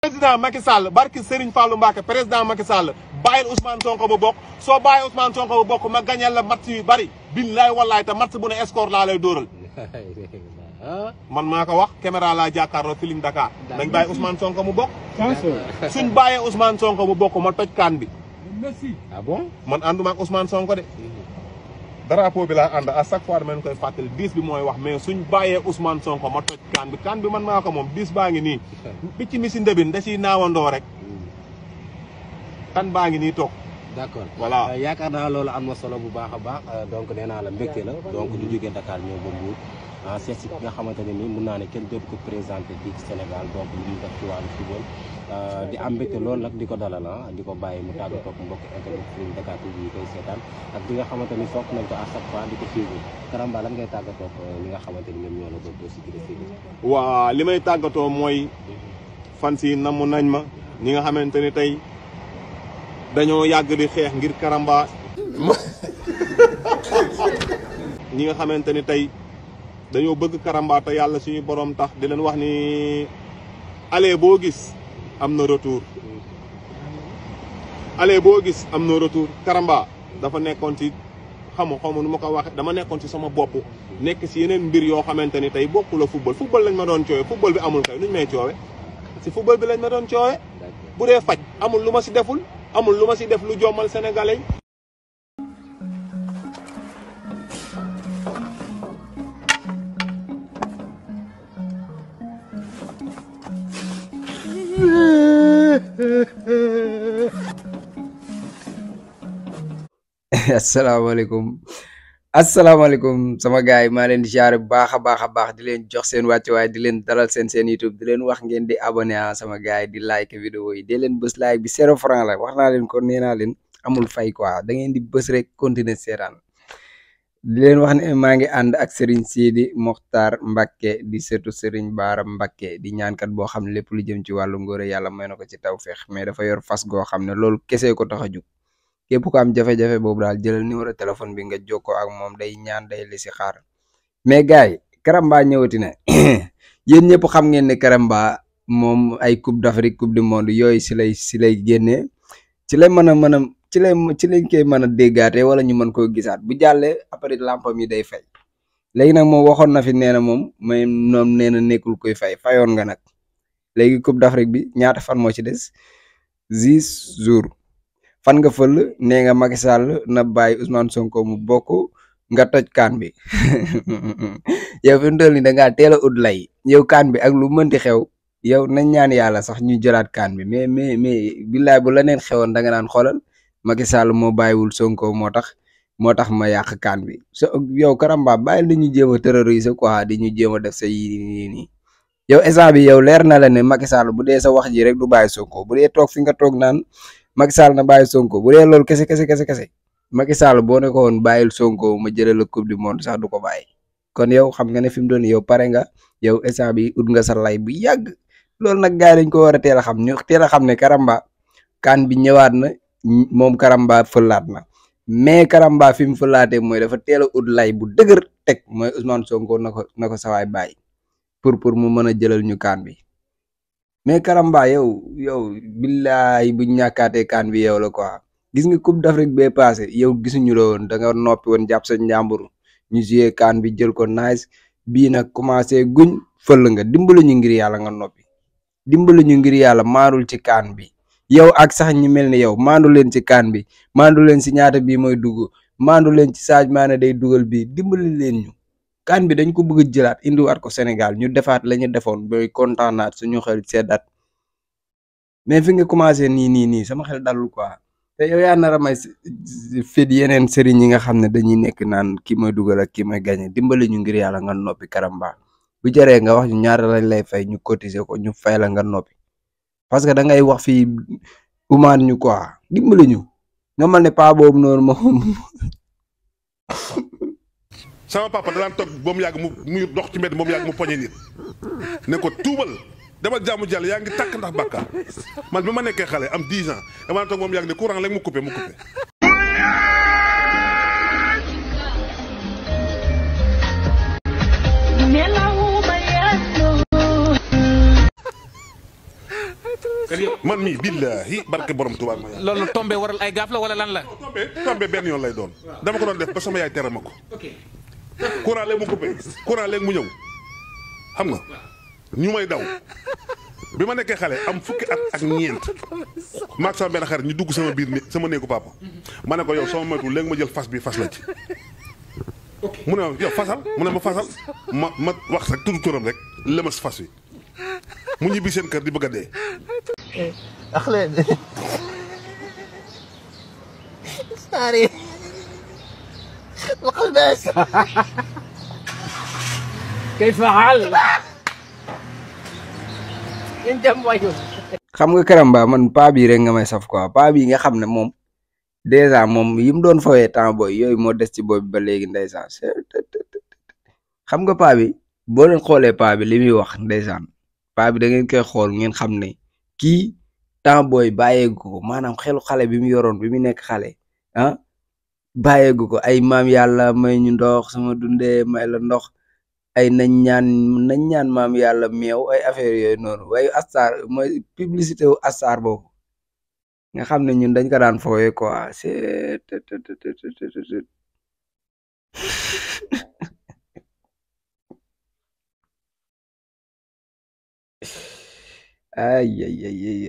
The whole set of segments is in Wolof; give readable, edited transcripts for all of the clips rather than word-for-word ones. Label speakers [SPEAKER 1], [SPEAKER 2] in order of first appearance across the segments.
[SPEAKER 1] président Macky Sall barki Serigne Fallou Mbacké président Macky Sall bàyyil Ousmane Sonko ba bokk soo bàyyi Ousmane Sonko ba bokk ma gañal la match yu bari billaay wallaay te match bu ne score laa lay dóoral man maa ko wax caméra laa jàkkaarloo Feeling Dakar nañ bàyyi Ousmane Sonko mu bokk suñ bàyyee Ousmane Sonko mu bokk ma toj kaan bi
[SPEAKER 2] ah bon
[SPEAKER 1] man ànduma ak Ousmane Sonko de drapeau bi laa ànd à chaque fois dama leen koy fàttali 10 bi mooy wax mais suñ bàyyee Ousmane Sonko ma toj kaan bi man maa ko moom 10 baa ngi nii picc mi si ndëbin da ciy naawandoo rek kan baa ngi nii toog
[SPEAKER 2] d'accord
[SPEAKER 1] voilà
[SPEAKER 2] yaakaar naa loolu am na solo bu baax a baax donc nee naa la mbégte la donc du jógee Dakar ñëw ba Mbour seet si ki nga xamante ne nii mun naa ne kenn dootu ko présenté fii ci Sénégal donc li ñu def ci wàllu football di am mbégte loolu nag di ko dalal di ko bàyyi mu tàggatoo ak mbokk internet Feeling Dakar TV yi koy seetaan ak li nga xamante ni sopp nañ ko à chaque fois di ko suivre Karamba lan ngay tàggatoo ak li nga xamante ni ñoom ñoo la doon si biir fii.
[SPEAKER 1] waa li may tàggatoo mooy fan si namm nañ ma ñi nga xamante ni tey dañoo yàgg di xeex ngir Karamba ñi nga xamante ni tey dañoo bëgg Karamba te yàlla suñu borom tax di leen wax ni aller boo gis am na retour aller boo gis am na retour Karamba dafa nekkoon ci xamu nu ma ko waxee dama nekkoon ci sama bopp nekk si yeneen mbir yoo xamante ni tey bokku la football lañ ma doon coowe football bi amul kay nuñ may coowe si football bi lañ ma doon coowe bu dee faj amul lu ma si deful amul lu ma si def lu jommal sénégalais
[SPEAKER 3] asalaamaaleykum sama gars yi maa leen di ziare bu baax a baax di leen jox seen wàccuwaay di leen dalal seen YouTube di leen wax ngeen di abonné sama gars yi di like vidéo yi di leen bës like bi 0 franc la wax naa leen ko nee naa leen amul fay quoi da ngeen di bës rek continuer seetaan di leen wax ne maa ngi ànd ak Serigne Sidi Mokhtar Mbacké di seetu Serigne Bara Mbacké di ñaankat boo xam ne lépp lu jëm ci wàllu ngóore yàlla may na ko ci tawfeex mais dafa yor fas goo xam ne loolu kese ko tax a jóg képp ko am jafe-jafe boobu daal jëlal numéro téléphone bi nga jokkoo ak moom day ñaan day li si xaar mais gars yi Karamba ñëwati na yéen ñëpp xam ngeen ne Karamba moom ay coupe d'Afrique coupe du monde yooyu si lay génnee ci lañ koy mën a déggaate wala ñu mën koo gisaat bu jàllee après lampam yi day fay léegi nag moom waxoon na fi nee na moom mais noom nee na nekkul koy fayoon nga nag léegi coupe d'Afrique bi ñaata fan moo ci des 10 jours fan nga fël nee nga Macky Sall na bàyyi Ousmane Sonko mu bokk nga toj kaan bi yow fi mu toll nii da ngaa teel a ut lay yow kaan bi ak lu mënti xew yow nañ ñaan yàlla sax ñu jëlaat kaan bi mais billaay bu la neen xewoon da nga naan xoolal Macky Sall moo bàyyiwul Sonko moo tax ma yàq kaan bi so yow Karamba bàyyil di ñu jéem a terroriser quoi di ñu jéem a def sa yii nii yow instant bi yow leer na la ne Macky Sall bu dee sa wax ji rek du bàyyi Sonko bu dee toog fi nga toog naan Macky Sall na bàyyi Sonko bu dee loolu kese Macky Sall boo ne ko woon bàyyil Sonko ma jëlee la coupe du monde sax du ko bàyyi kon yow xam nga ne fi mu doon yow pare nga yow instant bi ut nga sa lay bu yàgg loolu nag gars yi dañ ko war a teel a xam ñu teel a xam ne Karamba kaan bi ñëwaat na moom Karamba fëlaat na mais Karamba fi mu fëlaatee mooy dafa teel a ut lay bu dëgër teg mooy Ousmane Sonko na ko sawaay bàyyi pour mu mën a jëlal ñu kaan bi mais Karamba yow billaay bu ñàkkaatee kaan bi yow la quoi gis nga coupe d'Afrique bee passé yow gisuñu la woon da nga noppi woon jàpp sa njàmbur ñu joué kaan bi jël ko nice bii nag commencé guñ fël nga dimbali ñu ngir yàlla nga noppi dimbali ñu ngir yàlla maandul ci kaan bi yow ak sax ñi mel ni yow maandu leen ci kaan bi maandu leen si ñaata bii mooy dugg maandu leen ci Sadio Mané day dugal bii dimbali leen ñu kaan bi dañ ko bëgg a jëlaat indiwaat ko Sénégal ñu defaat la ñu defoon booy kontaanaat suñu xel seddaat mais fi nga commencé nii sama xel dalul quoi te yow yaa nar a may fit yeneen sëriñ yi nga xam ne dañuy nekk naan kii mooy dugal ak kii mooy gagné dimbali ñu ngir yàlla nga noppi Karamba bu jëree nga wax ñu ñaata lañ lay fay ñu cotiser ko ñu fay la nga noppi parce que da ngay wax fii umaan ñu quoi dimbali ñu nga mal ne paa boobu noonu moom.
[SPEAKER 4] sama papa da daan toog ba mu yàgg muy dox ci mbedd moom yàgg mu poñe nit ne ko tuubal demal jàmm jàll yaa ngi tàkk ndax bàkkaar man bi ma nekkee xale am 10 ans dama daan toog ba mu yàgg ne courant léegi mu coupé. man mii billahi barke borom Tuubaa ma yàlla.
[SPEAKER 5] loolu tombé waral ay gaaf la wala lan la.
[SPEAKER 4] tombé benn yoon lay doon. dama ko doon def ba sama yaay tere ma ko. courant léegi mu coupé courant léegi mu ñëw xam nga ñu may daw bi ma nekkee xale am fukki at ak ñeent maag sama benn xarit ñu dugg sama biir sama néegu papa ma ne ko yow sama moytu léegi ma jël fas bi fas la ci mu ne yow fasal mu ne ma fasal ma wax rek tudd turam rek lëmas fas wi mu ñibbi seen kër di bëgg a dee.
[SPEAKER 3] xam nga Karamba man paa bii rek nga may saf quoi paa bii nga xam ne moom dèjà moom yi mu doon fawee temps booy yooyu moo des ci boobu ba léegi ndeysaan xam nga paa bi boo leen xoolee paa bi li muy wax ndeysaan paa bi da ngeen koy xool ngeen xam ne kii temps booy bàyyeegu ko maanaam xelu xale bi mu yoroon bi mu nekk xale ah bàyyeegu ko ay maam yàlla may ñu ndox sama dundee may la ndox ay nañ ñaan maam yàlla meew ay affaire yooyu noonu waaye astar mooy publicité wu astar boobu nga xam ne ñun dañ ko daan fooyee quoi c'est ay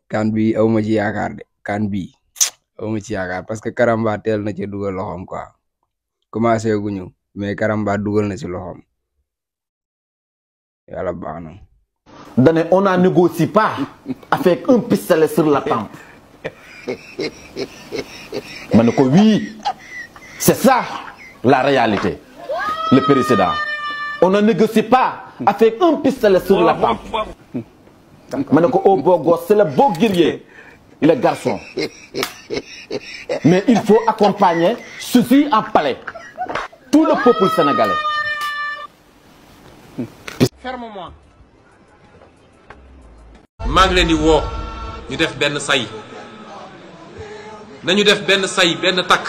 [SPEAKER 3] kan bi aw ma ci yaakaar de kan bi aw ma ci yaakaar parce que Karamba teel na ci dugal loxoom quoi commencé guñu mais Karamba dugal na ci loxoom yàlla baax na.
[SPEAKER 6] On ne négocie pas avec un pistolet sur la tempe. Oui, c'est ça la réalité. Le président. On ne négocie pas avec un pistolet sur la tempe. Oh beau gosse, c'est le beau guerrier, le garçon. Mais il faut accompagner ceci en palais. Tout le peuple sénégalais.
[SPEAKER 5] Ferme-moi.
[SPEAKER 7] maa ngi leen di woo ñu def benn say nañu def benn say benn takk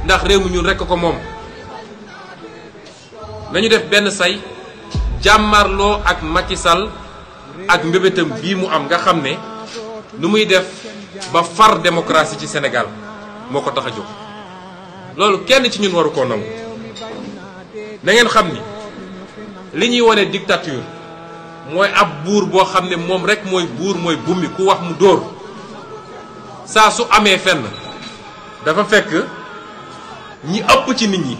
[SPEAKER 7] ndax réew mi ñun rekk ko moom nañu def benn say jàmmarloo ak Macky Sall ak mbébétam bii mu am nga xam ne nu muy def ba far démocratie ci Sénégal moo ko tax a jóg loolu kenn ci ñun waru koo nangu na ngeen xam ni li ñuy wone dictature mooy ab buur boo xam ne moom rek mooy buur mooy bummi ku wax mu dóor saa su amee fenn dafa fekk ñi ëpp ci nit ñi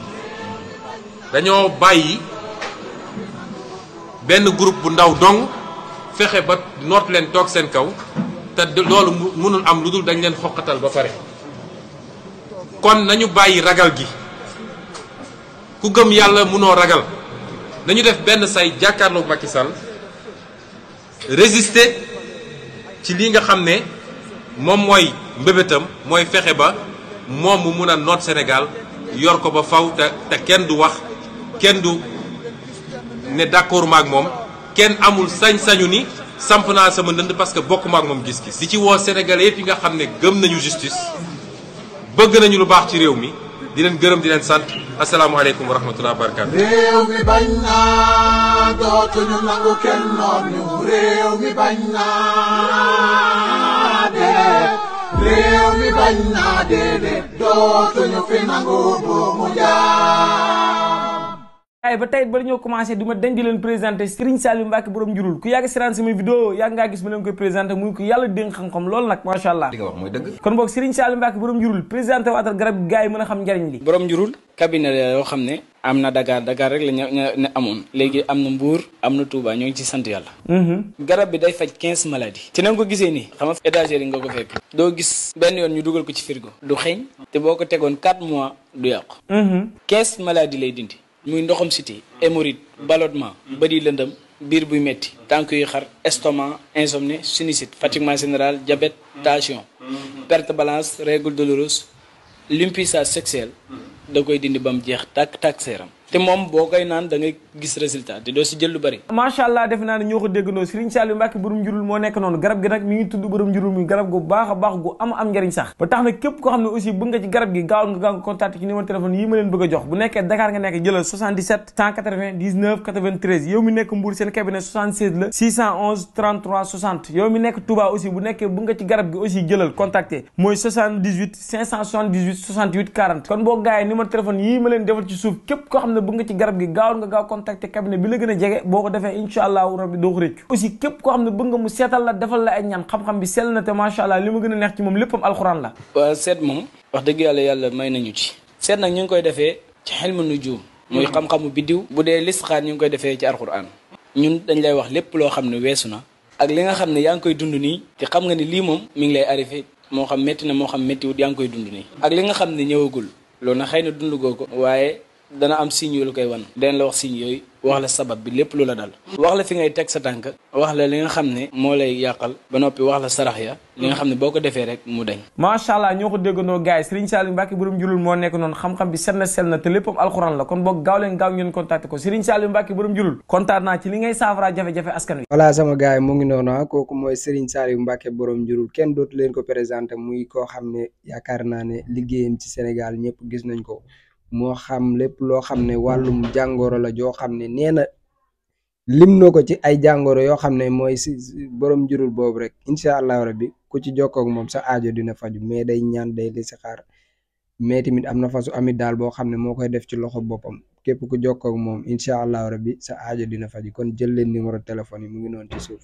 [SPEAKER 7] dañoo bàyyi benn groupe bu ndaw dong fexe ba noot leen toog seen kaw te loolu mënul am lu dul dañ leen xoqatal ba pare kon nañu bàyyi ragal gi ku gëm yàlla mënoo ragal nañu def benn say jàkkaarloog Macky Sall résister ci li nga xam ne moom mooy mbébétam mooy fexe ba moom mu mun a noot Sénégal yor ko ba faw te kenn du wax kenn du ne d'accord maak moom kenn amul sañ-sañu ni samp naa sama ndënd parce que bokk maak moom gis-gis. di ci woo Sénégalais yëpp yi nga xam ne gëm nañu justice bëgg nañu lu baax ci réew mi di leen gërëm di leen sant asalaamaaleykum wa rahmatulah barakaatu.
[SPEAKER 8] réew mi bañ naa dootuñu nangu kenn noon ñu réew mi bañ naa dee réew mi bañ naa dee dootuñu fi nangu buumu jaam.
[SPEAKER 9] ay ba tey ba ñoo commencé du ma dañ di leen présenté Serigne Saliou Mbacké borom njurul ku yàgg siraan sama vidéo yàgg ngaa gis ma leen koy présenté muy ko yàlla dénk xam-xam loolu nag macha allah li nga wax mooy dëgg kon boog Serigne Saliou Mbacké borom njurul présenté waatal garab gi gars yi mën a xam njariñ li
[SPEAKER 10] borom njurul cabinet la yoo xam ne am na Dakar rek la ñu amoon léegi am na Mbour am na Touba ñoo ngi ci sant yàlla garab bi day faj 15 maladies ci na nga ko gisee nii xam nga étagère nga ko fekk doo gis benn yoon ñu dugal ko ci frigo du xeeñ te boo ko tegoon 4 mois du yàqu 15 maladies lay dindi muy ndoxam cité hémorroïde ballonnement bëri lëndëm biir buy metti tànk yu xar estomac insomnie sinusite fatiguement général diabète tension perte balance règle douloureuse l'impuissance sexuelle da koy dindi ba mu jeex tàkk seeram te moom boo koy naan da ngay gis résultat te doo si jël lu bari.
[SPEAKER 9] macha allah defe naa ne ñoo ko déggandoo Serigne Saliou Mbacke borom njurul moo nekk noonu garab gi nag mi ngi tudd borom njurul muy garab gu baax a baax gu am njariñ sax ba tax na képp koo xam ne aussi bëgg nga ci garab gi gaaw nga contacté ci numéro téléphone yi ma leen bëgg a jox bu nekkee Dakar nga nekk jëlal 77 180 19 93 yow mi nekk Mbour seen cabinet 76 la 611 33 60 yow mi nekk Touba aussi bu nekkee bëgg nga ci garab gi aussi jëlal contacté mooy 78 578 68 40 kon boo gaayee numéro téléphone yii ma leen defal ci suuf képp koo xam ne bëgg nga ci garab gi gaaw nga gaaw contacté cabinet bi la gën a jege boo ko defee incha allahu rabbi doo ko réccu aussi képp koo xam ne bëgg nga mu seetal la defal la ay ñaan xam-xam bi sell na te macha allah li ma gën a neex ci moom léppam alxuraan la.
[SPEAKER 10] waaw seet moom wax dëgg yàlla may nañu ci seet nag ñu ngi koy defee ci xilmu nujum muy xam-xamu biddiw bu dee listixaar ñu ngi koy defee ci alxuraan ñun dañ lay wax lépp loo xam ne weesu na ak li nga xam ne yaa ngi koy dund nii te xam nga ni lii moom mi ngi lay arrivé moo xam métti na moo xam méttiwut yaa ngi koy dund nii ak li nga xam ne ñëwagul loolu nag xëy na dund goo ko waaye dana am signe yu la koy wan danañ la wax signe yooyu wax la sabab bi lépp lu la dal wax la fi ngay teg sa tànk wax la li nga xam ne moo lay yàqal ba noppi wax la sarax ya li nga xam ne boo ko defee rek mu dañ
[SPEAKER 9] macha allah ñoo ko déggandoo gars yi Serigne Saliou Mbacke borom njurul moo nekk noonu xam-xam bi sell na te léppam alxuraan la kon boog gaaw leen gaaw ngeen contacté ko Serigne Saliou Mbacke borom njurul kontaan naa ci li ngay saafara jafe-jafe askan wi
[SPEAKER 3] voilà sama gars yi mu ngi noonu kooku mooy Serigne Saliou Mbacke borom njurul kenn dootu leen ko présenté muy koo xam ne yaakaar naa ne liggéeyam ci Sénégal ñëpp gis nañ ko moo xam lépp loo xam ne wàllum jàngoro la joo xam ne nee na lim na ko ci ay jàngoro yoo xam ne mooy si borom njurul boobu rek incha allahu rabbi ku ci jokkoo ak moom sa aajo dina faju mais day ñaan day li si xaar mais tamit am na fasu amit daal boo xam ne moo koy def ci loxo boppam képp ku jokkoo ak moom incha allahu rabbi sa aajo dina faju kon jël leen numéro téléphone yi mu ngi noonu ci suuf